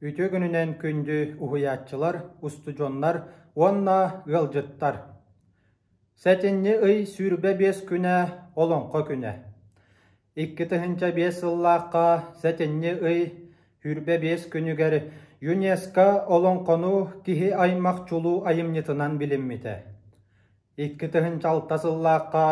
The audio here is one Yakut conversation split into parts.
Үтүө күнүнэн күндү уһуйааччылар, устудьуоннар уонна ыалдьыттар! Сэтинньи ый 25 күнэ Олоҥхо күнэ. 2005 сыллаахха сэтинньи ый 25 күнүгэр ЮНЕСКО олоҥхону киһи аймах чулуу айымньытынан билиммитэ. 2006 сыллаахха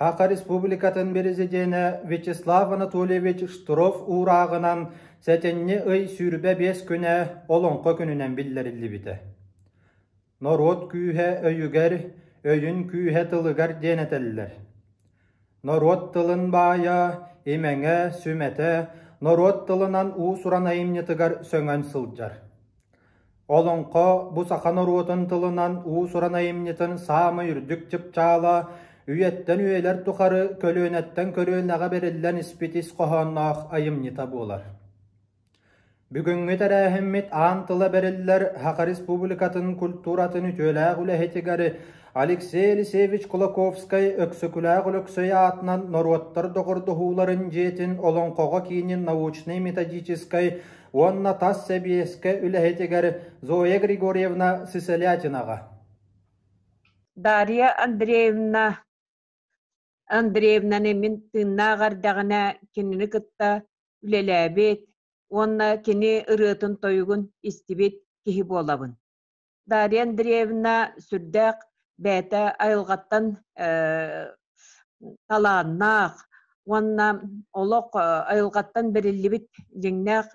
Саха Республикатын Президенэ Вячеслав Анатольевич Штыров уурааҕынан сэтинньи ый 25 күнэ Олоҥхо күнүнэн биллэриллибитэ. Норуот күүһэ өйүгэр, өйүн күүһэ тылыгар диэн этэллэр. Норуот тылын баайа, имэҥэ, сүмэтэ норуот тылынан уус-уран айымньытыгар сөҥөн сылдьар. Олоҥхо бу саха норуотун тылынан уус-уран айымньытын саамай үрдүк чыпчаала, үйэттэн үйэлэр тухары көлүөнэттэн көлүөнэҕэ бэриллэн испит ис хоһоонноох айымньыта буолар. Бүгүҥҥү тэрээһиммит аан тыла бэриллэр Саха Республикатын культуратын үтүөлээх үлэһитигэр Алексей Елисеевич Кулаковскай Өксөкүлээх Өлөксөй аатынан норуоттар доҕордоһууларын дьиэтин Олоҥхоҕо киинин научнай-методическай уонна тас сэбиэскэ үлэһитигэр Зоя Григорьевна Сысолятинаҕа. Дарья Андреевна Андреевнаны мин тыыннаах эрдэҕинэ кинини кытта үлэлээбит уонна кини ырыатын-тойугун истибит киһи буолабын. Дарья Андреевна сүрдээх бэйэтэ айылҕаттан талааннаах уонна олох айылҕаттан бэриллибит дьиҥнээх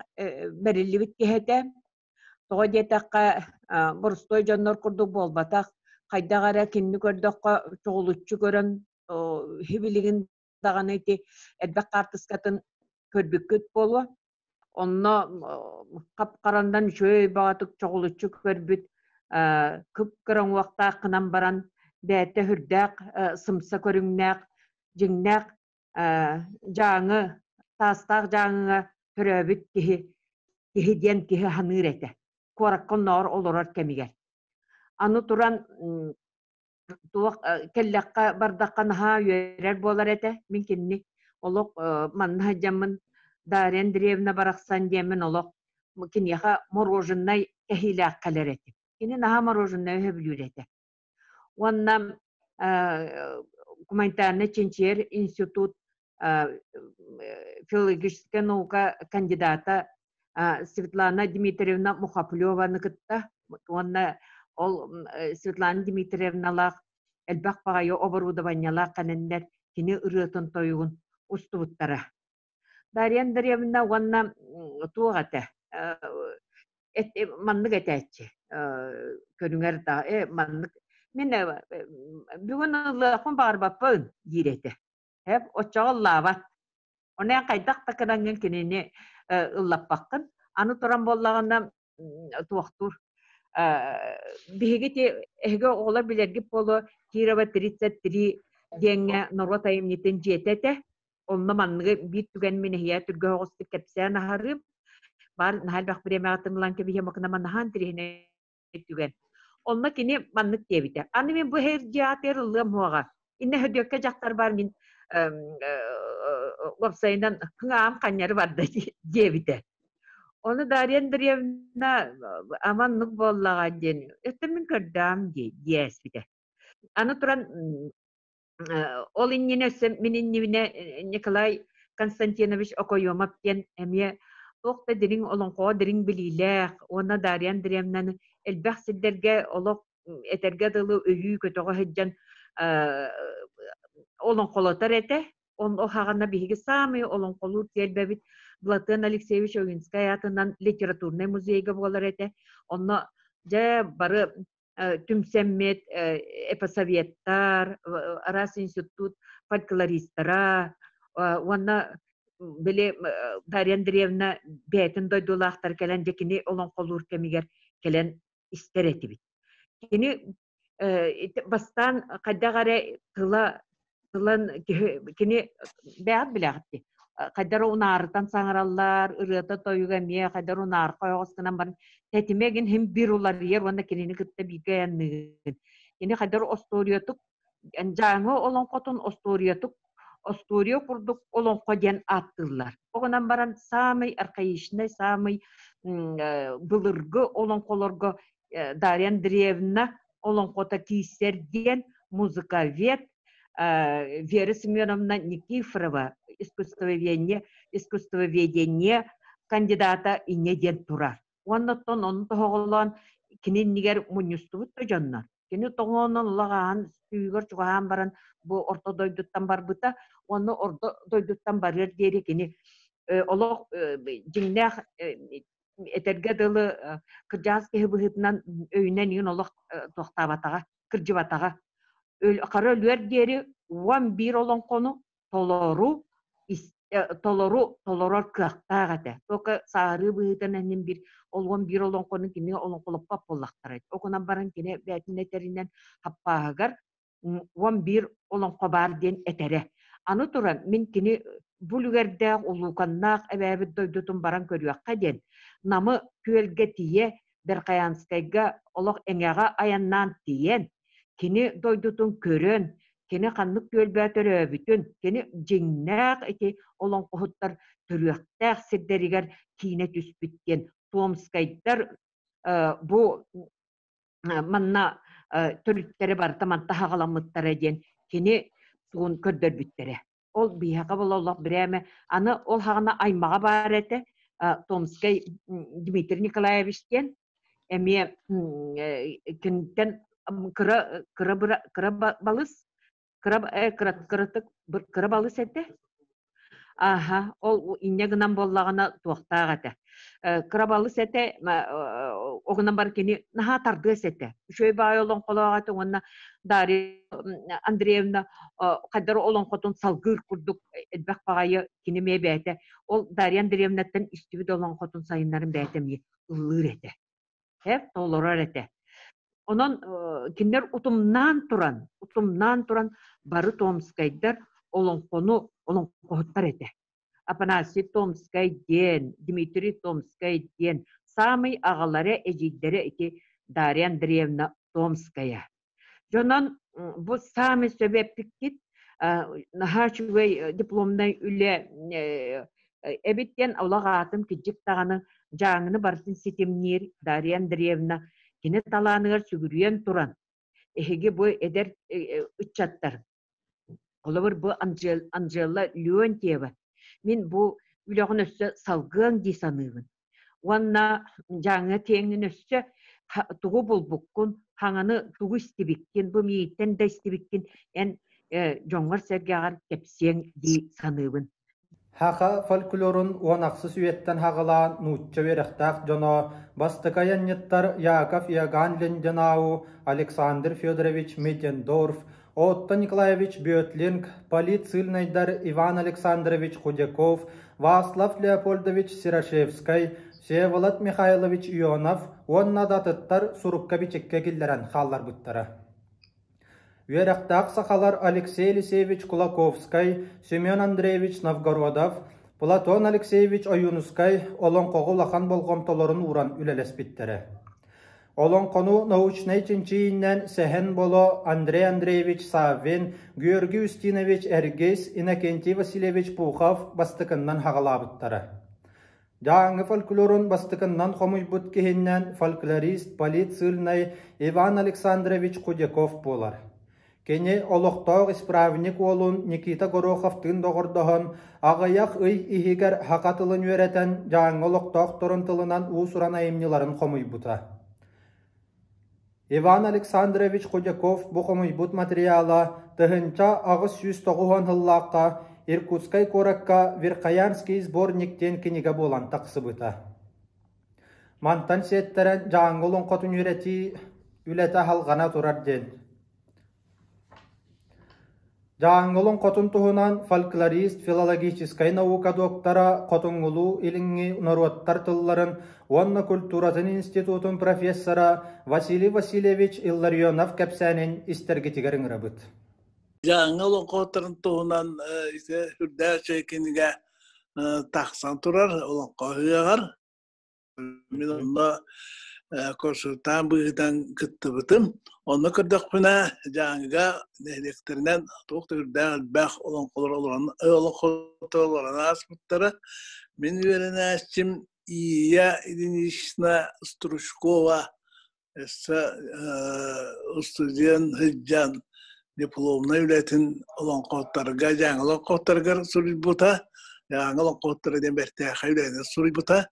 бэриллибит киһи этэ. Тоҕо диэтэххэ, боростуой дьоннор курдук буолбатах, хайдах эрэ кинини көрдөххө чоҕулуччу көрөн сибилигин даҕаны ити элбэх хаартыскатын көрбүккүт буолуо. Онно хап-харандан үчүгэй баҕатык чоҕулуччу көрбүт кып-кыра уҥуохтаах гынан баран бэйэтэ сүрдээх сымса көрүҥнээх, дьиҥнээх Дьааҥы, Таастаах Дьааҥыга төрөөбүт киһи киһи диэн киһи саныыр этэ. Куоракка оннооҕор олорор кэмигэр. Аны туран туох кэллэххэ бардахха наһаа үөрэр буолар этэ. Мин кинини олох манна сылдьаммын Дарья Андреевна барахсан диэммин олох киниэхэ мороженай кэһиилээх кэлэр этим. Кини наһаа мороженай сөбүлүүр этэ. Уонна гуманитарнай чинчийэр институт филологическай наука кандидата Светлана Дмитриевна Мухоплеваны кытта уонна ол Светлана Дмитриевналаах элбэх баҕайы оборудованиелаах кэнэннэр кини ырыатын-тойугун устубуттара. Дарья Андреевна уонна туох этэ маннык этээччи көрүҥэр да маннык мин бүгүн ыллыахпын баҕарбаппын диир этэ. Оччоҕо ыллаабат. Ону эн хайдах да гынаҥҥын кинини ыллаппаккын. Аны туран буоллаҕына туохтуур биһиги ити эһиги оҕолор билэргит буолуо Кирова 33 диэҥҥэ норуот айымньытын дьиэтэ этэ. Онно манныгы биир түгэн мин эһиэхэ түргэн оҕустук кэпсээн аһарыым. Баар наһаа элбэх бириэмэҕитин ылан кэбиһиэм окуна наһаа интэриэһинэй түгэн. Онно кини маннык диэбитэ. Аны мин бу һэрдьиатыгар ыллыам уоҕа. Иннэ Хөдүөккэ дьахтар бар мин уопсайынан кыҥаам ханньары барда диэбитэ. Ону Дарья Андреевна аманнык буоллаҕа диэн өттө мин көрдөм диэспитэ. Аны туран Ол иннинэ өссө мин иннибинэ Николай Константинович Окоемов диэн эмиэ туох да дириҥ олоҥхоҕо дириҥ билиилээх уонна Дарья Андреевнаны элбэх сирдэргэ олох этэргэ дылы өйүү-көтөҕө сылдьан олоҥхолотор этэ. Онно хаҕана биһиги саамай олоҥхолуур түөлбэбит Платон Алексеевич Огинскай аатынан литературнай музейга буолар этэ. Онно дьэ бары түмсэммит эпосоветтар, араас институт фольклористара уонна били Дарья Андреевна бэйэтин дойдулаахтар кэлэн дьэ кини олоҥхолуур кэмигэр кэлэн истэр этибит. Кини бастаан хайдах эрэ тыла тылын кини бэйэҕит билэҕит дии хайдах эрэ унаарытан саҥараллар, ырыата-тойуга эмиэ хайдах эрэ унаарха ойоҕос гынан баран тэтимэ игин иһин биир уларыйар уонна кинини кытта бииргэ айанныыгын. Кини хайдах эрэ остуоруйатык Дьааҥы олоҥхотун остуоруйатык остуоруйа курдук олоҥхо диэн ааттыыллар. Ол гынан баран саамай архаичнай, саамай былыргы олоҥхолорго Дарья Андреевна олоҥхото киирсэр диэн музыковед Вера Семеновна Никифорова искусствоведение, искусствоведение кандидата инньэ диэн турар. Уонна оттон ону тоһоҕолоон кини иннигэр мунньустубут да дьоннор. Кини тоҥоонон улаҕаһан сүүһүгэр чугаһаан баран бу орто дойдуттан барбыта уонна орто дойдуттан барыар диэри кини олох дьиҥнээх этэргэ дылы кырдьаҕас киһи быһыытынан өйүнэн иһин олох туохтаабатаҕа, кырдьыбатаҕа. Хара өлүөр диэри 11 олоҥхону толору толору толорор кыахтаах этэ. Только сааһырыы быһыытынан иһин биир ол 11 олоҥхону кини олоҥхолоппот буоллахтара. Ол гынан баран кини бэйэтин этэринэн хаппааһыгар 11 олоҥхо баар диэн этэрэ. Аны туран мин кини бу үлүгэрдээх улууканнаах эбээбит дойдутун баран көрүөххэ диэн Намы күөлгэ тиийэ Верхоянскайга олох эҥэҕэ айаннаан тиийэн кини дойдутун көрөн, кини ханнык түөлбэ төрөөбүтүн, кини дьиҥнээх ити олоҥхоһуттар төрүөхтээх сирдэригэр киинэ түспүт диэн Томскайдар бу манна төрүттэрэ барыта манта хаҕаламмыттара диэн кини тугун көрдөрбүттэрэ. Ол биһиэхэ була олох бирээмэ аны ол хаҕана аймаҕа баар этэ Томскай Дмитрий Николаевич диэн эмиэ киниттэн кыра кыра кыра балыс кыра кыратык кыра балыс этэ Ааһа, ол инньэ гынан буоллаҕына туохтаах этэ. Кыра балыс этэ, ол гынан баран кини наһаа тардыас этэ. Үчүгэй баҕайы олоҥхолоох этэ уонна Дарья Андреевна хайдары олоҥхотун салгыыр курдук элбэх баҕайы кини эмиэ бэйэтэ ол Дарья Андреевнаттан истибит олоҥхотун сайыннарын бэйэтэ эмиэ ыллыыр этэ. Толорор этэ. Онон кинилэр утумнаан туран бары Томскайдар олоҥхону олоҥхоһуттар этэ. Афанасий Томскай диэн, Дмитрий Томскай диэн саамай аҕалара, эдьиийдэрэ ити Дарья Андреевна Томская. Дьонон бу саамай сөбү эппиккит, наһаа үчүгэй дипломнай үлэ эбит диэн олох аатым кырдьык даҕаны Дьааҥыны барытын ситимниир Дарья Андреевна кини талааныгар сүгүрүйэн туран эһиги бу эдэр ыччаттар холобур бу Анжела Леонтьева мин бу үлэҕин өссө салгыаҥ дии саныыбын Уонна дьааҥы киэҥин өссө тугу булбуккун, хаҥаны тугу истибиккин, бу миигиттэн да истибиккин эн дьоҥҥор-сэргэҕэр кэпсиэҥ дии саныыбын. Саха фольклорун 16 үйэттэн саҕалаан нуучча үөрэхтээх дьоно бастакы айанньыттар Яков Иоганн Линденау, Александр Федорович Мидендорф, Отто Николаевич Бетлинг, политсыыльнайдар Иван Александрович Худяков, Васлав Леопольдович Серошевскай, Всеволод Михайлович Ионов уонна да атыттар сурукка-бичиккэ киллэрэн хаалларбыттара. Үөрэхтээх сахалар Алексей Елисеевич Кулаковскай, Семен Андреевич Новгородов, Платон Алексеевич Ойуунускай олоҥхоҕо улахан болҕомтолорун ууран үлэлэспиттэрэ. Олоҥхону научнай чинчийиинэн Сэһэн Боло, Андрей Андреевич Саввин, Георгий Устинович Эргис, Иннокентий Васильевич Пухов бастакыннан хаҕалаабыттара. Дьааҥы фольклорун бастакыннан хомуйбут киһиннэн фольклорист, политсыыльнай Иван Александрович Худяков буолар. Кини олохтоох исправник уолун Никита Гороховтыын доҕордоһон, аҕыйах ый иһигэр саха тылын үөрэтэн, Дьааҥы олохтоохторун тылынан уус-уран айымньыларын хомуйбута. Иван Александрович Худяков бу хомуйбут материала 1890 сыллаахха Иркутскай куоракка «Верхоянский сборник» диэн кинигэ буолан тахсыбыта. Мантан сиэттэрэн Дьааҥы олоҥхотун үөрэтии үлэтэ салҕана турар диэн. Дьааҥы олоҥхотун туһунан фольклорист, филологическай наука доктора, Хотуҥҥулуу-Илиҥҥи норуоттар тылларын уонна культуратын институтун профессора Василий Васильевич Илларионов кэпсээнин истэргитигэр ыҥырабыт. Дьааҥы олоҥхоһуттарын туһунан ити үрдээх үчүгэй кинигэ тахсан турар олоҥхо ыһыаҕар. Мин онно консультант быһыытынан кыттыбытым. Онно көрдөхпүнэ, Дьааҥыга нэһилиэктэринэн туох да үрдээх элбэх олоҥхолор олорон олоҥхоһуттар олорон ааспыттара. Мин үөрэнээччим Ия Ильинична Стручкова өссө устудьуон сылдьан дипломнай үлэтин олоҥхоһуттарга Дьааҥы олоҥхоһуттарыгар суруйбута. Дьааҥы олоҥхоһуттара диэн бэртээхэй үлэни суруйбута.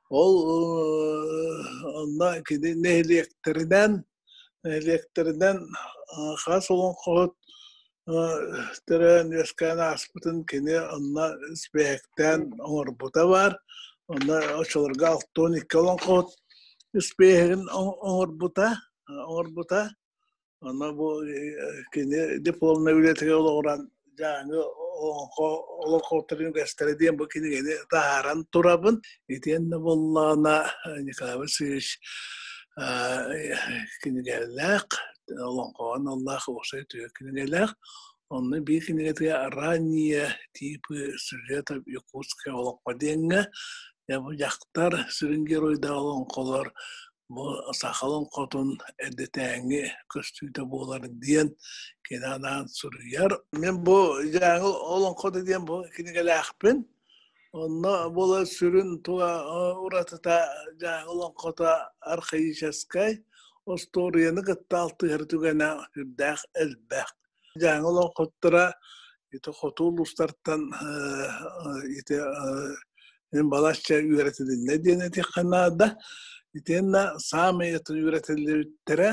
Ол онно кини нэһилиэктэринэн нэһилиэктэринэн хас олоҥхоһут төрөөн үөскээн ааспытын кини онно испиэһэктээн оҥорбута баар. Онно оччолорго 62 олоҥхоһут испиэһэгин оҥорбута, оҥорбута. Онно бу кини дипломнай үлэтигэр олоҕуран Дьааҥы олоҥхо олоҥхоһуттарын үгэстэрэ диэн бу кинигэни таһааран турабын. Итиэннэ буоллаҕына Николай Васильевич кинигэлээх олоҥхоҕо аналлаах уопсай үтүө кинигэлээх. Онно биир кинигэтигэр «Ранние типы сюжетов якутской олоҥхо» диэҥҥэ бу дьахтар сүрүн геройдаах олоҥхолор бу саха олоҥхотун эрдэтээҥҥи көстүүтэ буолар диэн кини анаан суруйар. Мин бу Дьааҥы олоҥхото диэн бу кинигэлээхпин. Онно буолар сүрүн туга уратыта Дьааҥы олоҥхото архаическай остуоруйаны кытта алтыһар түгэнэ сүрдээх элбэх. Дьааҥы олоҥхоттора ити хоту улуустартан ити мин балачча үөрэтилиннэ диэн этиэххэ наада. Итиэннэ саамай үөрэтиллибиттэрэ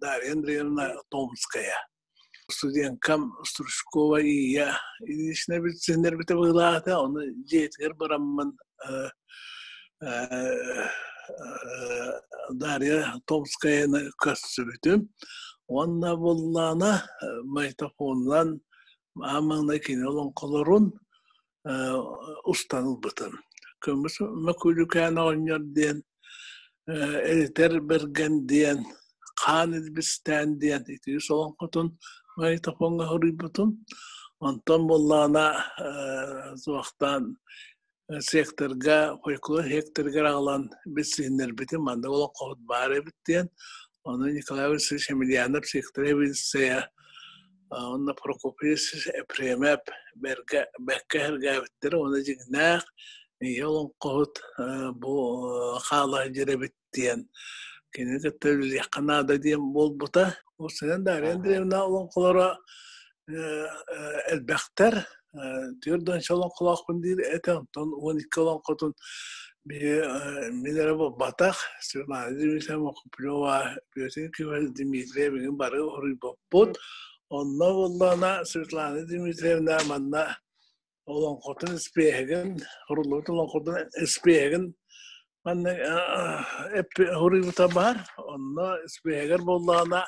Дарья Андреевна Томская. Студенткам Стручкова Ия Ильинична билсиһиннэрбитэ быһыылаата, ону дьиэтигэр бараммын Дарья Томскаяны көрсүбүтүм. Уонна буоллаҕына магнитофонунан аан маҥнай кини олоҥхолорун устан ылбытым. Көмүс Мөкүлүкээн оҕонньор диэн, Эритэр Бэргэн диэн, Хаан Илбистээн диэн ити үс олоҥхотун магнитофоҥҥа суруйбутум. Онтон буоллаҕына суохтаан секторга, фольклор секторыгар аҕалан билсиһиннэрбитим, маннык олоҥхоһут баар эбит диэн. Ону Николай Васильевич Емельянов сектор эбилиссэйэ уонна Прокопий Епремов бэркэ бэккэ сэргээбиттэрэ уонна дьиҥнээх ийэ олоҥхоһут бу хаала сылдьар эбит диэн кинини кытта үлэлиэххэ наада диэн буолбута. Уопсайынан Дарья Андреевна олоҥхолоро элбэхтэр. 40 олоҥхолоохпун диир этэ, онтон 12 олоҥхотун мин эрэ буолбатах, Светлана Дмитриевна Куплева, Петр Никифорович Дмитриев билигин бары уруйбуппут. Онно буоллаҕына Светлана Дмитриевна манна олоҥхотун испиэһэгин, уруллубут олоҥхотун испиэһэгин манна уруйбута баар. Онно испиэһэгэр буоллаҕына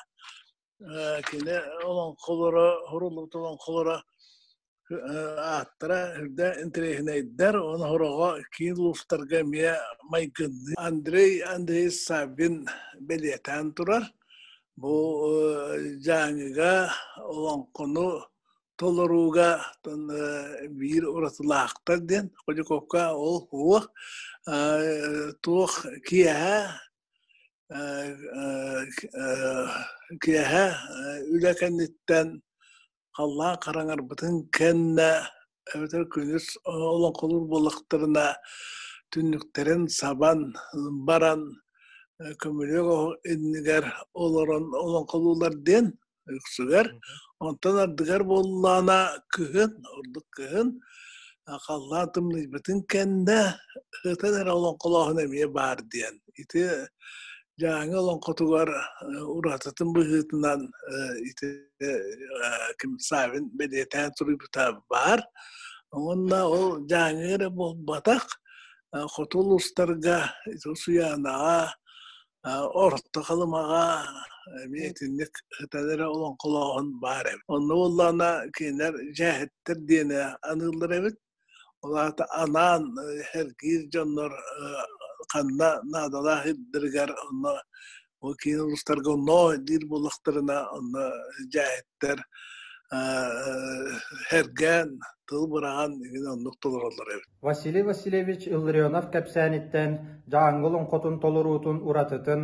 кини олоҥхолоро, уруллубут олоҥхолоро ааттара үрдэ интэриэһинэйдэр, уонна сороҕо киин улуустарга эмиэ майгынныы. Андрей Андрей Саввин бэлиэтээн турар. Бу Дьааҥыга олоҥхону толорууга биир уратылаахтар диэн Ходюковка ол суох туох киэһэ киэһэ үлэ кэнниттэн халлаан хараҥарбытын кэннэ эбэтэр күнүс олоҥхолуур буоллахтарына түннүктэрин сабан баран көмүлүөк иннигэр олорон олоҥхолууллар диэн үксүгэр. Онтон ардыгар буоллаҕына кыһын, ордук кыһын халлаан тымныйбытын кэннэ сытан эрэ олоҥхолооһун эмиэ баар диэн. Ити Дьааҥы олоҥхотугар уратытын быһыытынан ити ким Савин бэлиэтээн суруйбута баар. Уонна ол Дьааҥы эрэ буолбатах, хоту улуустарга, Усуйаанаҕа, Орто Халымаҕа эмиэ итинник сытан эрэ олоҥхолооһун баар эбит. Онно буоллаҕына кинилэр дьээһиттэр диэни аныыллар эбит. Ол аата анаан сэргиир дьоннор ханна наадалаах ирдэригэр онно ол киин улуустарга онно диир буоллахтарына онно дьээһиттэр сэргээн тыл быраҕан игин оннук толороллор эбит. Василий Васильевич Илларионов кэпсээниттэн Дьааҥы олоҥхотун толоруутун уратытын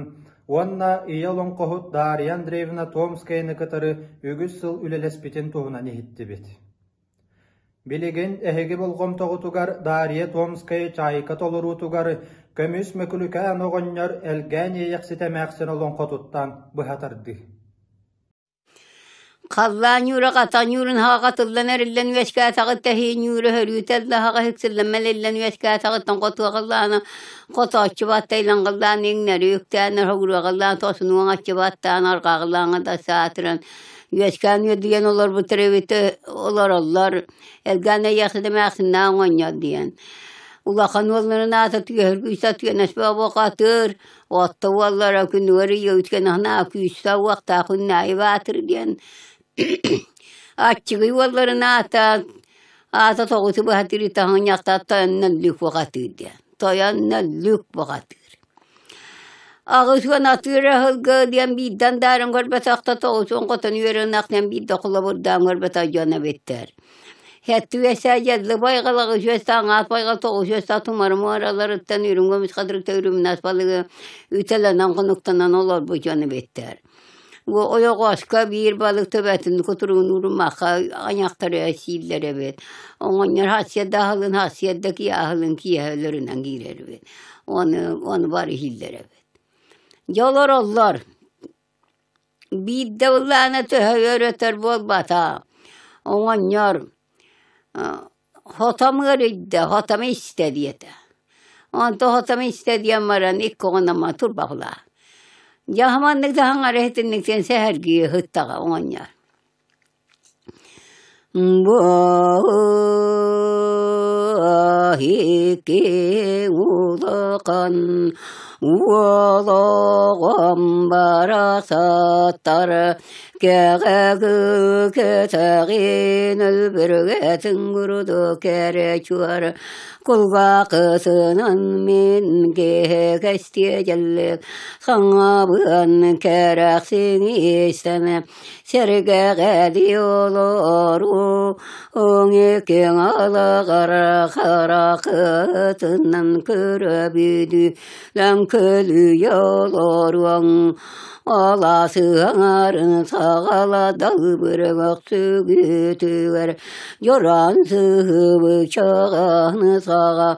уонна ийэ олоҥхоһут Дарья Андреевна Томскаяны кытары үгүс сыл үлэлэспитин туһунан иһиттибит. Билигин эһиги болҕомтоҕутугар Дарья Томская «Чайка» толоруутугар көмүс мөкүлүкээн оҕонньор Элгээн Иэйэхсит эмээхсин олоҥхотуттан быһа тардыы. Халлаан ньуура хата ньуурун хаҕатыллан эриллэн үөскээтэҕит тэһии ньуура һөрүүтэ эллэһэҕэ иһиксиллэн мэлиллэн үөскээтэҕиттэн хотуоҕаллаана хотооччу баттайлан галлаан иҥнэри үктээн хоһуруоҕаллаан тосунуоҥаччы баттаан арҕаҕылааҥа да саатыран үөскээн үөдүйэн олорбуттар эбит олороллор Элгээн эйиэхсит эмээхсиннээх оҕонньор диэн улахан уолларын аата Түөһүргүйсэ Түөнэспэ Обокатыр Отто уоллара күнүгэр ийэбит наһаа күүстээх уохтаах күннээйи баатыр диэн аччыгый уолларын аата аата тоҕусу быһатыыр таһынньахта тойоннон лүк бухатыыр диэн тойоннон лүк бухатыыр 80 атыыр аһылга диэн биирдэн даарын көрбөтөхтө 90 хотон үөрэнэх диэн биирдэ холобурдаан көрбөтөх дьон эбиттэр Хэттүгэсэ дьэллэ байҕалаҕы үсүөстэ аҥаат байҕал тоҕусүөстэ тумары муораларыттан үрүҥ көмүс хатырыкта үрүмнас балыгы үтэлэнэн хонуктанан олорбут дьон эбиттэр. Бу ойоҕоско биир балык төбөтүн кутуругун урумахха айахтары сииллэр эбит. Оҥонньор хасыарда аһылын хасыарда киһи аһылын киэһэ өлөрүнэн киирэр эбит. Ону, ону бары иһиллэр эбит. Дьэ олороллор. Биирдэ былаана төһө өр-өтөр буолбата, оҕонньор хотом ыарыйда, хотом истэ диэтэ. Онтон хотом истэ диэн баран икки оҕономо турбахлаа. Дьэ маннык да хаҥара иһитинник диэн сэһэргии ыһыттаҕа оҕонньор. Бу улахан уолоҕом барахсаттар кэҕэ кэтэҕин өлбүргэтин курдук кэрэ чуор кулгаахысынан мин киһи кэстиэдьэллик саҥабын кэрэхсин истэн Сэргэҕэлии олоруу өҥүкүҥ алаҕар харахытынан көрөбүдүү лэҥкөлүйэ олоруоҥ алаасыһаҥарын саҕала далбыр мөхсүгүтүгэр дьорон сыһыбычаҕаны саҕа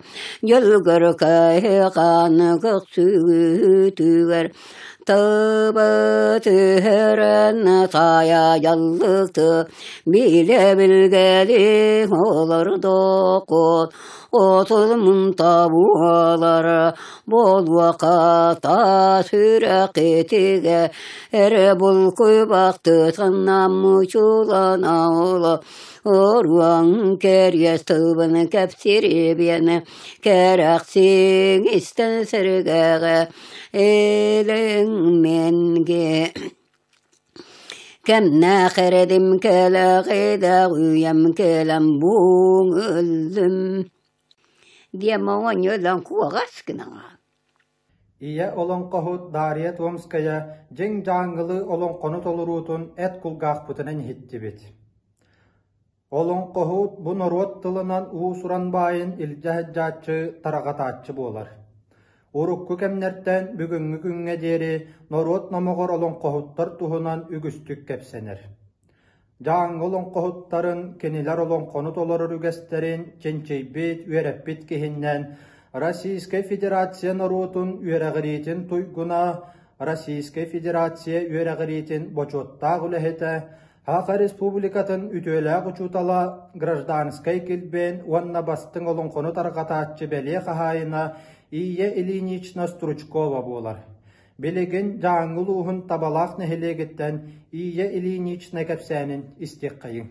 дьөлгөр кэһэҕан көхсүгүтүгэр Тыбы түһэрэн таайа дьаллыкты, билэ-билгэли олордокут, отул мунта буолар, буолуоха сүрэхитигэ эрэ булкуйбахты санаммучулана ола оруаҥ кэриэс тылбын кэпсирибиэн кэрэхсиҥ истэн сэргэҕэ Элэҥ-мэнгэ Кэмнээх эрэдим кэлэҕидэх үйэм кэлэн буҥ өллүм диэн оҕонньолон куоҕас гынаҕа. Ийэ олоҥхоһут Дарья Томская дьиҥ дьааҥылыы олоҥхону толоруутун эт кулгаахпытынан иһиттибит. Олоҥхоһут бу норуот тылынан уус-уран баайын илдьэ сылдьааччы, тарҕатааччы буолар. Урукку кэмнэртэн бүгүҥҥү күҥҥэ диэри норуот номоҕор олоҥхоһуттар туһунан үгүстүк кэпсэнэр. Дьааҥы олоҥхоһуттарын, кинилэр олоҥхону толорор үгэстэрин чинчийбит, үөрэппит киһиннэн Российскай Федерация норуотун үөрэҕириитин туйгуна, Российскай Федерация үөрэҕириитин бочуоттаах үлэһитэ Саха Республикатын үтүөлээх учуутала, гражданскай килбиэн уонна бастыҥ олоҥхону тарҕатааччы бэлиэ хаһаайына Ия Ильинична Стручкова буолар. Билигин Дьааҥы улууһун Табалаах нэһилиэгиттэн Ия Ильинична кэпсээнин истиэххэйиҥ.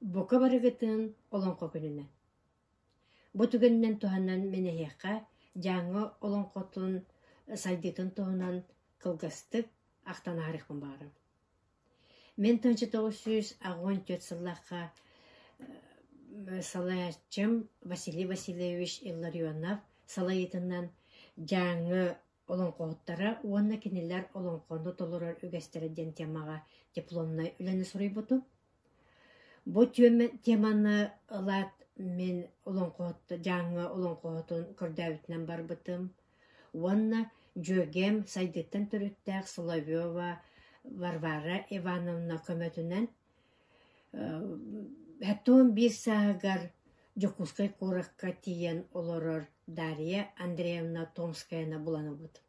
Бука барыгытын олоҥхо күнүнэн. Бу түгэнинэн туһанан мин эһиэхэ Дьааҥы олоҥхотун сайдыытын туһунан кылгастык ахтан ааһарыахпын баҕарабын. Мин 1984 сыллаахха салайааччым Василий Васильевич Илларионов салайыытынан Дьааҥы олоҥхоһуттара уонна кинилэр олоҥхону толорор үгэстэрэ диэн темаҕа дипломнай үлэни суруйбутум. Бу теманы ылаат мин олоҥхоһут Дьааҥы олоҥхоһутун көрдөөбүтүнэн барбытым уонна дьүөгэм сайдыыттан төрүттээх Соловьева Варвара Ивановна көмөтүнэн Хатон биир сааһыгар Дьокуускай куоракка тиийэн олорор Дарья Андреевна Томскаяны булан ылбытым.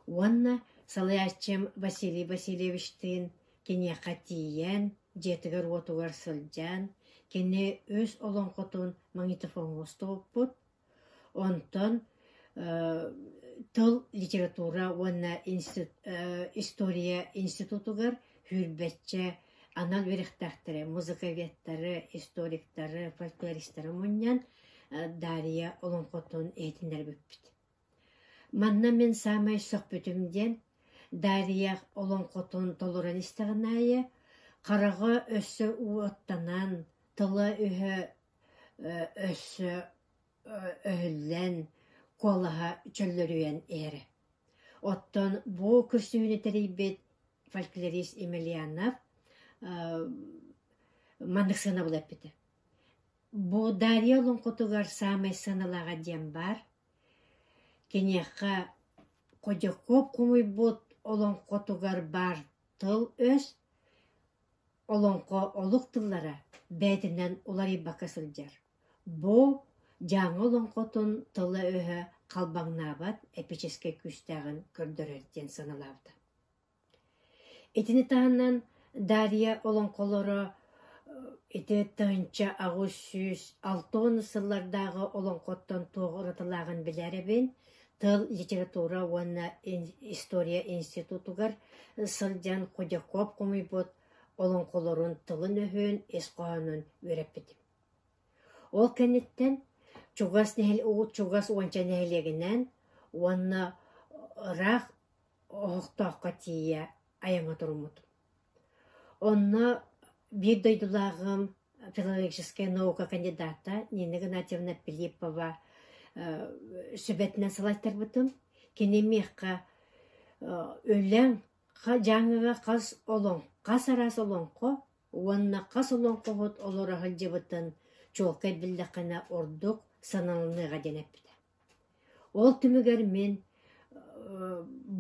Уонна салайааччым Василий Васильевичтыын киниэхэ тиийэн, дьиэтигэр-уотугар сылдьан, кини үс олоҥхотун магнитофоҥҥа устубуппут. Онтон тыл, литература уонна история институтугар сүүрбэччэ анал үөрэхтээхтэри, музыковедтары, историктары, фольклористары мунньан Дарья олоҥхотун иһитиннэрбиппит. Манна мин саамай сөхпүтүм диэн, Дарья олоҥхотун толорон истэҕин аайы хараҕа өссө уоттанан, тыла-өһө өссө өһүллэн, куолаһа чөллөрүйэн иһэрэ. Оттон бу көрсүһүүнү тэрийбит фольклорист Емельянов маннык сыанабыл эппитэ. Бу Дарья олоҥхотугар саамай сыаналааҕа диэн баар. Киниэхэ Ходяков хомуйбут олоҥхотугар баар тыл-өс Олоҥхо олук тыллара бэйэтинэн уларыйбакка сылдьар. Бу Дьааҥы олоҥхотун тыла-өһө халбаҥнаабат эпическэй күүстээҕин көрдөрөр диэн сыаналаабыта. Итини таһынан Дарья олоҥхолоро ити 1860 сыллардааҕы олоҥхоттон туох уратылааҕын билээрэбин, тыл, литература уонна история институтугар сылдьан Худяков хомуйбут олоҥхолорун тылын-өһүн, ис хоһоонун үөрэппитим. Ол кэнниттэн чугас, чугас уонча нэһилиэгинэн уонна ыраах Оһохтооххо тиийэ айаҥҥа туруммутум. Онно биир дойдулааҕым филологическай наука кандидата Нина Игнатьевна Филиппова сүбэтинэн салайтарбытым. Кини миэхэ үлэҥ Дьааҥыга хас олоҥ хас араас олоҥхо уонна хас олоҥхоһут олоро сылдьыбытын чуолкай биллэххинэ ордук саналаныаҕа диэн эппитэ. Ол түмүгэр мин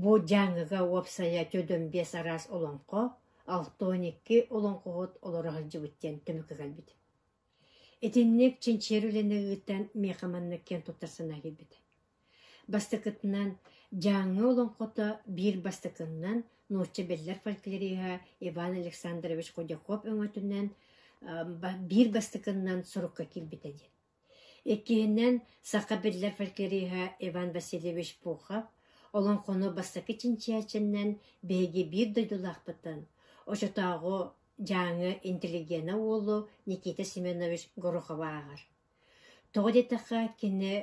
бу Дьааҥыга уопсайа төдөн биэс араас олоҥхо, 62 олоҥхоһут олоро сылдьыбыт диэн түмүккэ кэлбитим. Итинник чинчийэр үлэни ыытан миэхэ маннык киэн туттар санаа киирбитэ. Бастакытынан, Дьааҥы олоҥхото биир бастакыннан нуучча биллэр фольклориһа Иван Александрович Худяков өҥөтүнэн биир бастакыннан сурукка киирбитэ диэн. Иккиһинэн, саха биллэр фольклориһа Иван Васильевич Пухов олоҥхону бастакы чинчийээччинэн биһиги биир дойдулаахпытын, оччотооҕу Дьааҥы интеллигенэ уолу Никита Семенович Гороховы ааҕар. Тоҕо диэтэххэ, кини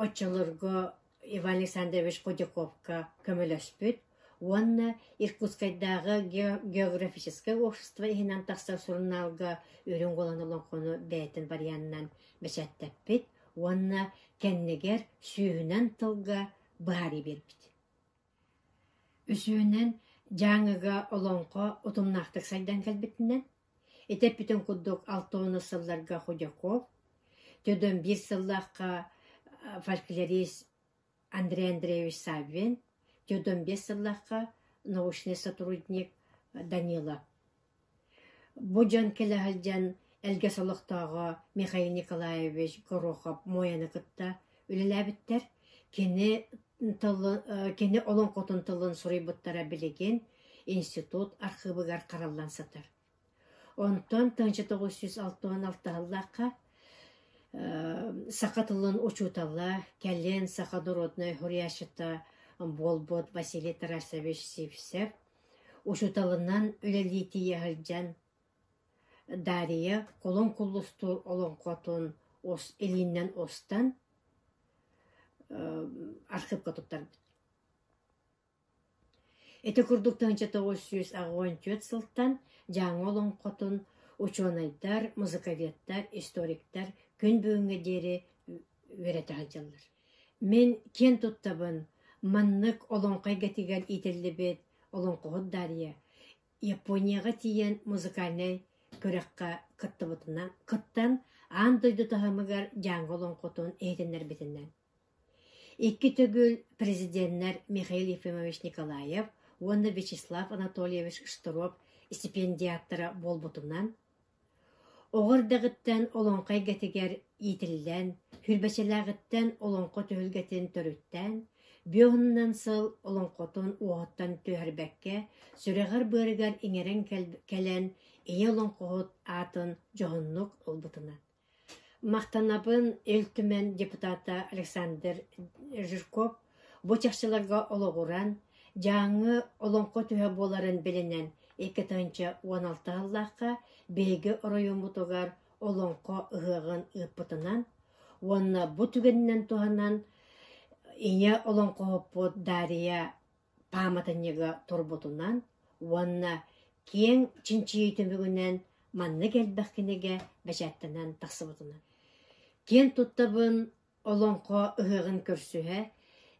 оччолорго Иван Александрович Худяковка көмөлөспүт уонна Иркутскайдааҕы географическай общество иһинэн тахсар сурунаалга Үрүҥ Уолан олоҥхону бэйэтин варианынан бэчээттэппит уонна кэннигэр сүүһүнэн тылга быһаарыы биэрбит. Үсүһүнэн, Дьааҥыга олоҥхо утумнаахтык сайдан кэлбитинэн, ити эппитин курдук 60 сылларга Худяков, төдөн биир сыллаахха фольклорист Андрей Андреевич Саввин, төдөн биэс сыллаахха научный сотрудник Данилов. Бу дьон кэлэ сылдьан Элгэс олохтооҕо Михаил Николаевич Горохов Муойаны кытта үлэлээбиттэр. Кини тылы, кини олоҥхотун тылын суруйбуттара билигин институт архыыбыгар хараллан сытар. Онтон 1966 сыллаахха саха тылын учуутала, кэлин саха народнай суруйааччыта буолбут Василий Тарасович Сивцев Учууталынан үлэлии тиийэ сылдьан, Дария Кулун Куллустуур олоҥхотун илиинэн устан, архыыпка туттарбыт. Ити курдук 1984 сылтан Дьааҥы олоҥхотун учуонайдар, музыковедтар, историктар күн бүгүҥҥэ диэри үөрэтэ сылдьаллар. Мин киэн туттабын маннык олоҥхо эйгэтигэр иитиллибит олоҥхоһут Дарья Японияҕа тиийэн музыкальнай күрэххэ кыттыбытынан кыттан аан дойду таһымыгар Дьааҥы олоҥхотун иһитиннэрбитинэн. Икки төгүл президеннэр Михаил Ефимович Николаев уонна Вячеслав Анатольевич Штыров стипендиаттара буолбутунан, оҕо эрдэҕиттэн олоҥхо эйгэтигэр иитиллэн, сүүрбэччэлээҕиттэн олоҥхо түһүлгэтин төрүттээн, бүөһүнэн сыл олоҥхотун уоһуттан түһэрбэккэ, сүрэҕэр-быарыгар иҥэрэн кэлэн ийэ олоҥхоһут аатын дьоһуннук ылбытынан. Махтанабын Ил Түмэн депутата Александр Жирков бу чахчыларга олоҕуран, Дьааҥы олоҥхо түһэ буоларын билинэн 2016 сыллаахха биһиги оройуоммутугар Олоҥхо ыһыаҕын ыыппытынан уонна бу түгэнинэн туһанан ийэ олоҥхоһуппут Дария пааматынньыга турбутунан уонна киэҥ чинчийии түмүгүнэн маннык элбэх кинигэ бэчээттэнэн тахсыбытынан. Киэн туттабын Олоҥхо ыһыаҕын көрсүһэ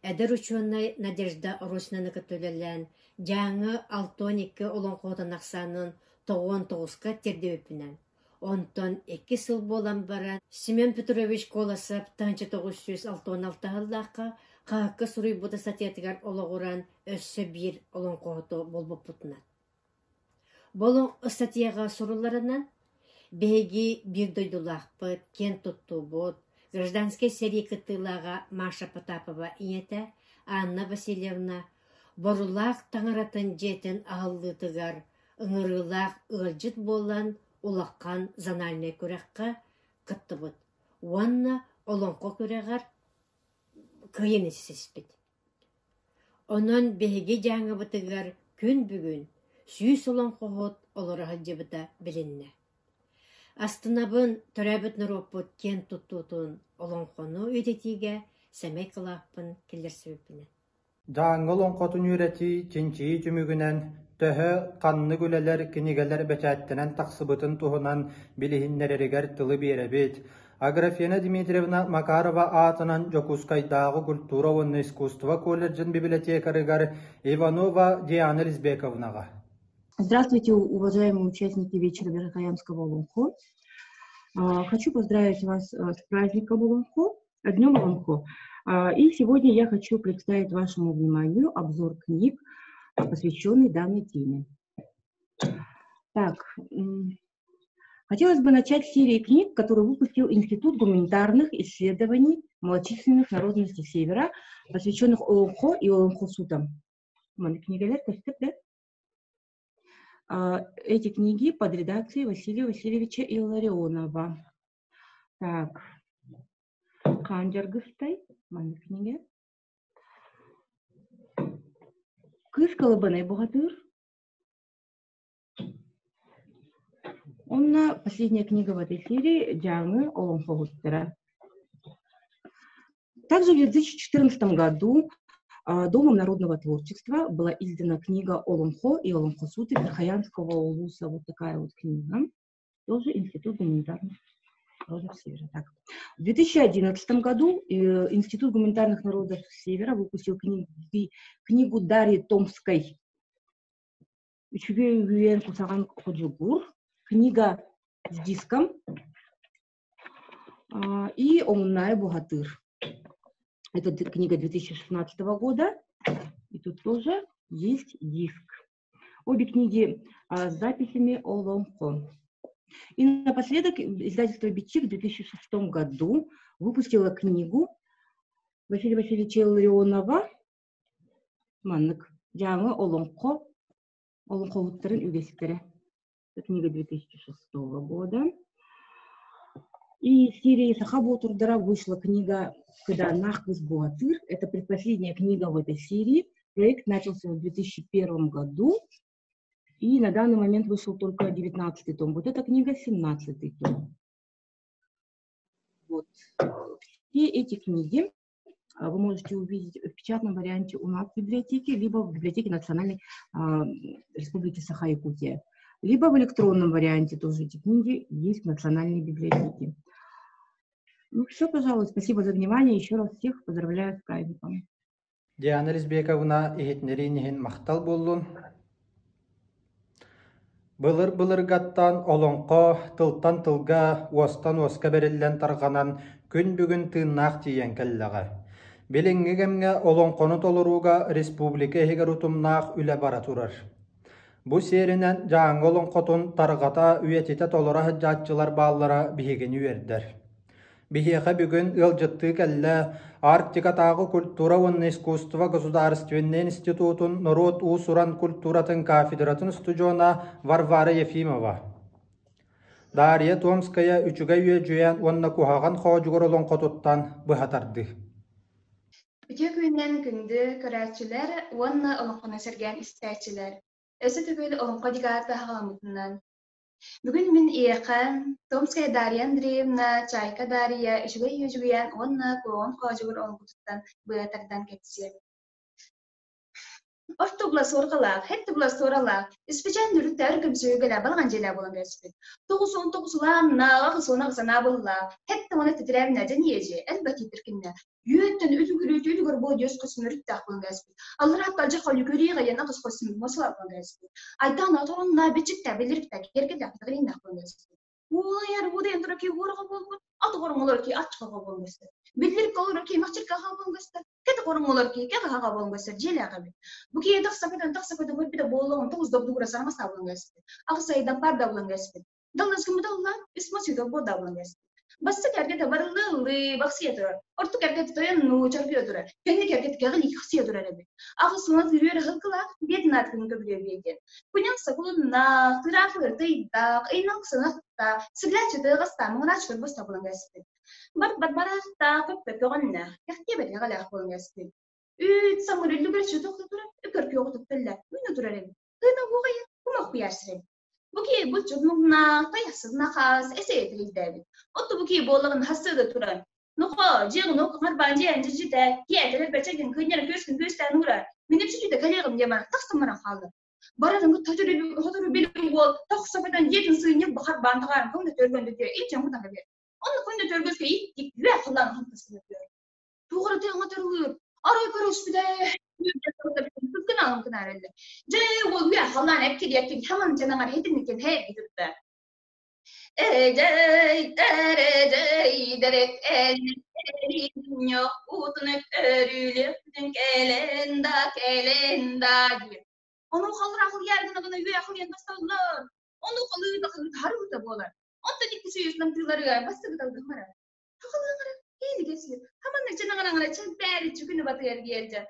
эдэр учуонай Надежда Оросинаны кытта үлэлээн Дьааҥы 62 олоҥхоһутун ахсаанын 99-ка тиэрдибиппинэн. Онтон икки сыл буолан баран Семен Петрович Колосов 1966 сыллаахха хаһыакка суруйбут ыстатыйатыгар олоҕуран өссө биир олоҥхоһуту булбуппутунан. Бу ыстатыйаҕа сурулларынан, биһиги биир дойдулаахпыт, киэн туттуубут, гражданскай сэрии кыттыылааҕа Маша Потапова ийэтэ Анна Васильевна Борулаах таҥаратын дьиэтин аһыллыытыгар ыҥырыылаах ыалдьыт буолан улахан зональнай күрэххэ кыттыбыт уонна олоҥхо күрэҕэр кыайан сиспит. Онон биһиги Дьааҥыбытыгар күн бүгүн 100 олоҥхоһут олоро сылдьыбыта билиннэ. Астынабын төрөөбүт норуоппут киэн туттуутун олоҥхону үйэтитиигэ сэмэй кылааппын киллэрсибиппинэн. Дьааҥы олоҥхотун үөрэтии, чинчийии түмүгүнэн төһө, ханнык үлэлэр, кинигэлэр бэчээттэнэн тахсыбытын туһунан билиһиннэрэригэр тылы биэрэбит. Аграфена Дмитриевна Макарова аатынан Дьокуускайдааҕы культура уонна искусство колледжын библиотекарыгар Иванова Диана Лизбековнаҕа. Здравствуйте, уважаемые участники вечера Верхоянского Олонхо. Хочу поздравить вас с праздником Олонхо, Днем Олонхо. И сегодня я хочу представить вашему вниманию обзор книг, посвященный данной теме. Так, хотелось бы начать с серии книг, которую выпустил Институт гуманитарных исследований малочисленных народностей Севера, посвященных Олонхо и Олонхосутам. Эти книги под редакцией Василия Васильевича Илларионова. Так, Хаан Дьаргыстай, маннык кинигэ. Кыыс Кылабанай бухатыыр. Онно последняя книга в этой серии Дьааҥы олоҥхоһуттара. Также в 2014 году Домом народного творчества была издана книга Олонхо и Олонхосуты Верхоянского улуса. Вот такая вот книга. Тоже Институт гуманитарных народов Севера. Так. В 2011 году Институт гуманитарных народов Севера выпустил книгу Дарьи Томской «Үчүгэй үүйэн кусаҕан ходьугур». Книга с диском и «Омунная бухатыр». Это книга 2016 года. И тут тоже есть диск. Обе книги с записями Олонхо. И напоследок издательство «Бичик» в 2006 году выпустило книгу Василия Васильевича Илларионова маннык Дьааҥы олоҥхо олоҥхоһуттарын үгэстэрэ. Это книга 2006 года. И из серии «Саха Боотурдара» вышла книга «Кыдааннаах кыыс бухатыыр». Это предпоследняя книга в этой серии. Проект начался в 2001 году. И на данный момент вышел только 19 том. Вот эта книга 17 том. Вот. Все эти книги вы можете увидеть в печатном варианте у нас в библиотеке, либо в библиотеке Национальной Республики Саха-Якутия, либо в электронном варианте тоже эти книги есть в Национальной библиотеке. Ну все, пожалуй, спасибо за внимание. Еще раз всех поздравляю с праздником. Диана Лизбековна иһитиннэриин иһин махтал буоллун. Былыр-былыргаттан олоҥхо тылтан тылга, уостан уоска бэриллэн тарҕанан күн бүгүн тыыннаах тиийэн кэллэҕэ. Билиҥҥи кэмҥэ олоҥхону толорууга республика иһигэр утумнаах үлэ бара турар. Бу сиэринэн Дьааҥы олоҥхотун тарҕата, үйэтитэ толоро сылдьааччылар бааллара биһигини үөрдэр. Биһиэхэ бүгүн ыалдьыттыы кэллэ Арктикатааҕы культура уонна искусство государственнай институтун норуот уус-уран культуратын кафедратын устудьуона Варвара Ефимова. Дарья Томская үчүгэй үөдьүйээн уонна куһаҕан хоодьугар олоҥхотуттан быһа тардыы. Үтүө күнүнэн күндү көрөөччүлэр уонна олоҥхону сэргээн истээччилэр! Өссө төгүл олоҥхо декадата саҕаламмытынан Бүгүн мин эйиэхэ Томская Дарья Андреевна, Чайка Дарья үчүгэй үөдьүгүйээн уонна Куоҕун Хоодьугур оҥкутуттан быа тардан кэпсиэм. Ортубула суорҕалаах, һэттибула суоралаах, испичээн үрүттээр көмсүгүгэлэ балаҕан дьиэлээх буолан кэлиспит. 99 улааннаах, 88 анаабыллаах, һэттэ уонна титирээбинэ дьэн иэдьи, элбэх тиитиркиннэ. Үөттэн үлүгүрүт үлүгэр буо диэс көсүм өрүттээх буолан кэлиспит. Аллараатта алдьар холүгүрүөҕэ диэн аҕыс көсүм мосула буолан кэлиспит. Айдаан оторунна бичиктэ билириктэ киэргэллээх кытарыйнаах буолан кэлиспит. Уолайар уудайан турар киһи уораҕа буолбут, ат оҕоруҥ киһи аччыҕа буолан көстөр. Биллирик олорор киһи махчыркаҕа буолан көстөр, кэтэх оруҥ киһи кэҕэҕэ буолан көстөр дьиэлээх эбит. Бу киһи тахса көтөн тахса көтөн көрбүтэ буоллаҕын тоҕус добдугура саҥа буолан кэлиспит. Аҕыс айдан паарда буолан кэлиспит. Даллас кымыталла үс мас үтэ буода буолан кэлиспит. Бастык эргэтэ барыллыы бахсыйа турар. Ортук эргэтэ тойоннуу чоргуйа турар. Кэнник эргэтэ кэҕили хсыйа турар эбит. Аҕыс уон үөрэ хылкылаах биэтин аатын көбүрүө биэдиэн. Куньаҥ сокулуннаах, тыраахылар тыйдаах, ыйнал сынахтаах, сыглааччы тыаҕастаах, муҥурааччы көрбөс буолан кэлиспит. Бар барбараахтаах, көппөкөҕөннөөх, кэхтиэбэт эҕэлээх буолан кэлиспит. Үүт самыр үллүгэр чутук турар, үкөр күөҕү тутталла, үүнэ турар эбит. Тыына уоҕайа, кумах куйаарсыр эбит. Бу киһи бу чуднугнаах, тайахсыгнахаас эсэйэтирийдээбит. Отту бу киһи буоллаҕын хассыада туран, Нохо, дьиэҕин окуҥар баан дьиээн дьидьитэ, киэтэрэр бэчэгин кыынньара күөскүн күөстээн уура, мин үпсүтүтэ кэлиэҕим диэмэ, тахсан баран хаалла. Барарын сотору били уол тохсопотон дьиэтин сыынньык бахар баан таҕаарын көҥнө төргөн дүтүө илдьэн кутан кэбиэр. Онно көҥнө төргөскө иттик үө халлаан хантаскына түөр. Туох эрэ тыаҥа тырылыыр, арай көрүспүтэ Дьэ, уол үө халлаан эпкириэккин хаман дьанаҥар хитинникин һээ бүтүрдэ. Эдьэйдэр эдьэйдэрек уутунук өрүлүөхтүн кэлэн да кэлэн да диир. Ону халыраахыл яргына гына үө ахылыйан тасталлар. Ону халыыта халыыта харыыта буолар. Онтон икки сүүс намтыыларыгар бастыгыталгымара. Хахалыҥара иилигэсир. Хаманна чанаҥараҥара чэлбээри чүкүнү батыар диэлдьэ.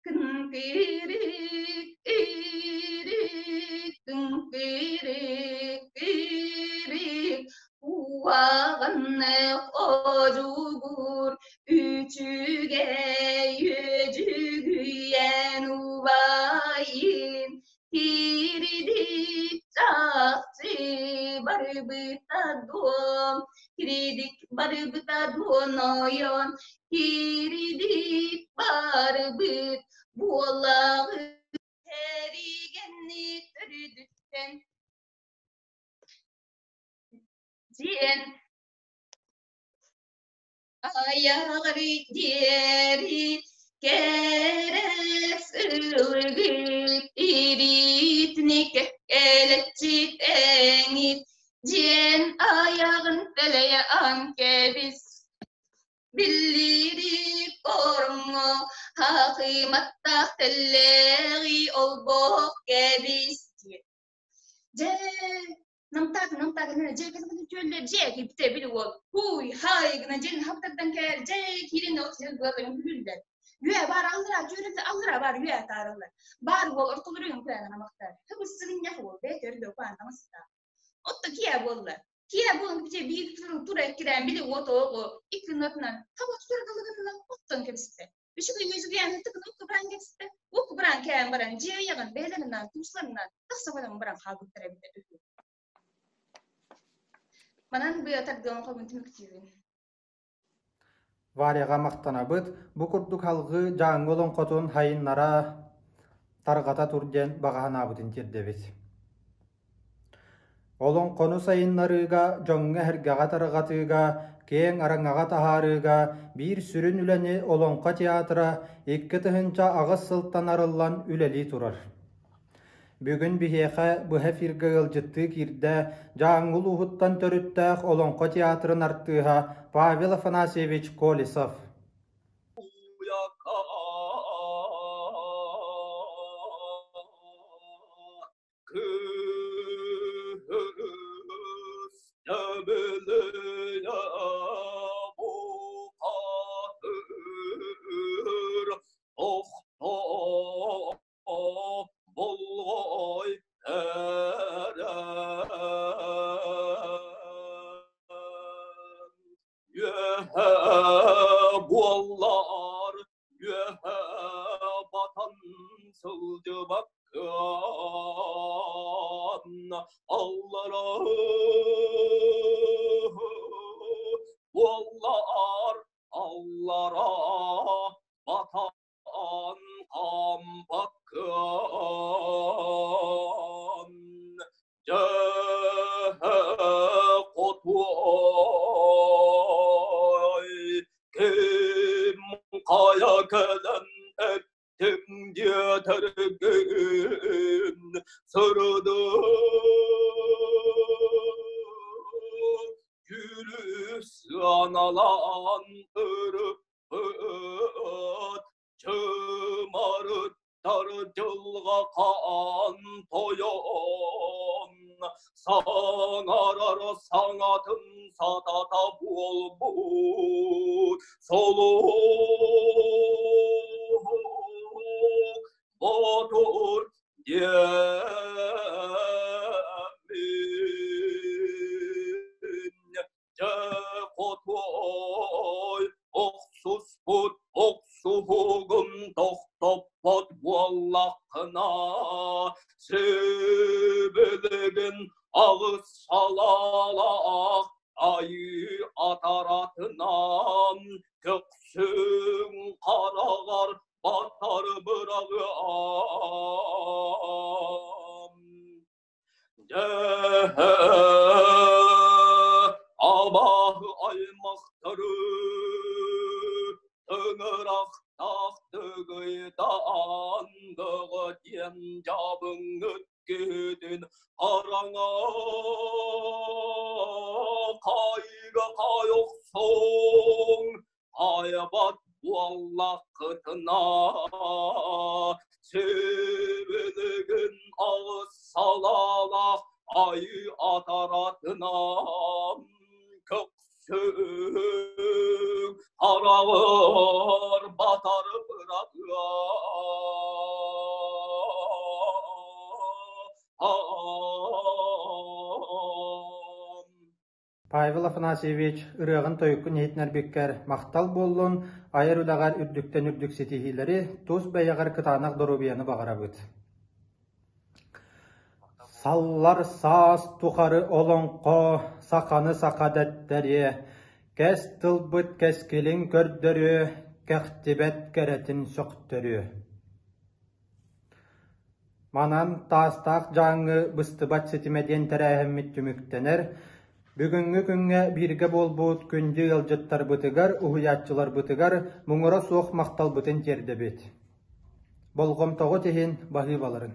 Кынкырык ирик кынкырык ирик уаҕанны одьугур үчүгэй үдьүгүйэн убайын киридик чахчы барыбыта дуом киридик барыбыта дуонойон Киридик барыбыт буолаҕы Тэригэнник төрүдүттэн диэн айаҕар диэри кэрэс ылыгыт иритник кэлэччит эҥит диэн айаҕын тэлэйэ ан кэбис Биллирик ороҥҥо хахыматтаах тэллэҕи олбох кэбис диэн. Дьэ, намтаак намтаак дьэ кэлэн түөллэр дьэ кипте били уол хуй хай гына дьэн хаптардан кээр дьэ киирэн ол сир быаларын күлүллэр. Үө баар аллара түөрэллэр аллара бар үө таараллар. Баар уол ортолорун куяна махтар. Хыбыс сыгынньах уол бэйэ төрдө куан таҥаста. Отто киэ буолла. Киэ буолан бите биир тура эккирээн били уот оҕо икки нотунан хаба тура оттон кэбистэ. Үчүгэй үчүгэйэн тыкын укку баран кэбистэ. Укку баран кээн баран дьиэ ыйаҕын бэйэлэринэн тусларынан тахса баран баран хаалбыттар эбитэ үһү. Манан быа тардыам хобун түмүктүүбүн. Варяҕа махтанабыт, бу курдук салҕыы Дьааҥы олоҥхотун сайыннара тарҕата тур диэн баҕа санаабытын тиэрдэбит. Олоҥхону сайыннарыыга, дьоҥҥо-сэргэҕэ тарҕатыыга, киэҥ араҥаҕа таһаарыыга биир сүрүн үлэни Олоҥхо театра 2008 сылтан арыллан үлэлии турар. Бүгүн биһиэхэ быһа эфиргэ ыалдьыттыы киирдэ Дьааҥы улууһуттан төрүттээх Олоҥхо театрын артыыһа Павел Афанасьевич Колесов. Буоллар үөһэ батан сылдьыбаккын аллара буоллар аллара батан хаампаккын дьэ хотуой ким хайа кэлэн эттиҥ диэтэргин сырдык күлүс сыаналаан ырыппыт чымарыттар дьылҕа хаан тойон саҥарар саҥатын сатата буолбут солук ботур диэммин Дьэ хотуой, охсуспут охсуһугун тохтоппот буоллаххына, сибилигин аҕыс салаалаах айыы атаратынан көхсүҥ хараҕар батар быраҕыам. Абааһы аймахтары тыҥырахтаах тыгыйдаан бөҕө диэн дьабыҥҥыт киһитин хараҥа хайга хай охсуҥ Айбат буоллаххытына, сибилигин аҕыс салаалаах айыы атаратынан көхсүҥ хараҕар батар быратыа. Павел Афанасьевич, ырыаҕын-тойуккун иһитиннэрбиккэр махтал буоллун, айар үлэҕэр үрдүктэн үрдүк ситиһиилэри, тус бэйэҕэр кытаанах доруобуйаны баҕарабыт. Саллар саас тухары олоҥхо саханы саха дэттэриэ, кэс тылбыт кэскилин көрдөрүө, кэхтибэт кэрэтин сөхтөрүө. Манан Таастаах Дьааҥы быстыбат ситимэ диэн тэрээһиммит түмүктэнэр. Бүгүҥҥү күҥҥэ бииргэ буолбут күндү ыалдьыттарбытыгар, уһуйааччыларбытыгар муҥура суох махталбытын тиэрдэбит. Болҕомтоҕут иһин баһыыбаларын.